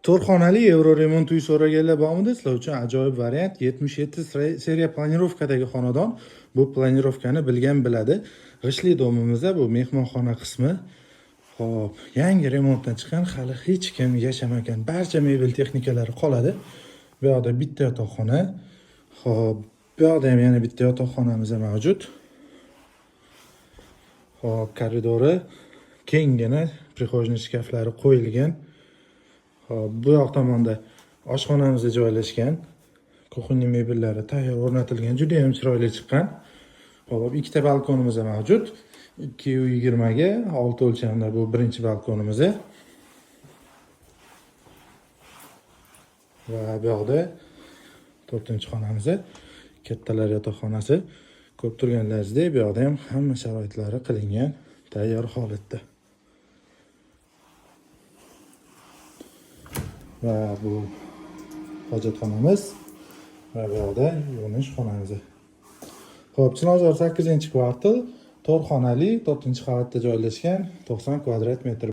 To'rt xonali Evroremont uy so'raganlar bormidi? Sizlar uchun ajoyib variant 77 seriya planirovkadagi xonadon. Bu planirovkani bilgan biladi. G'ishtli domimizda bu mehmonxona qismi. Xo'p, yangi remontdan chiqqan, hali hech kim yashamagan. Barcha mebel texnikalari qoladi. Bu yoqda bitta yotoqxona. Xo'p, bu yoqda ham yana bitta yotoqxonamiz mavjud. Xo'p, koridori kenggina, прихожный shkaflari qo'yilgan. Xo'p, bu yoq tomonda oshxonamiz joylashgan. Кухонный mebellari tayyor o'rnatilgan, juda ham chiroyli chiqqan. Xo'p, ikkita balkonimiz mavjud. 2,20 ga 6 o'lchamda bu birinchi balkonimiz. Va bu yoqda to'rtinchi xonamiz, kattalar yotoqxonasi. Ko'rib turganlaringizdek, bu yoqda ham hamma sharoitlari qilingan, tayyor holatda. Va bu hojatxonamiz va bu yoqda yuvinish xonamiz. Xo'p, Chilonzor 8-kvartal, 4 xonali, 4-qavatda joylashgan, 90 kvadrat metr.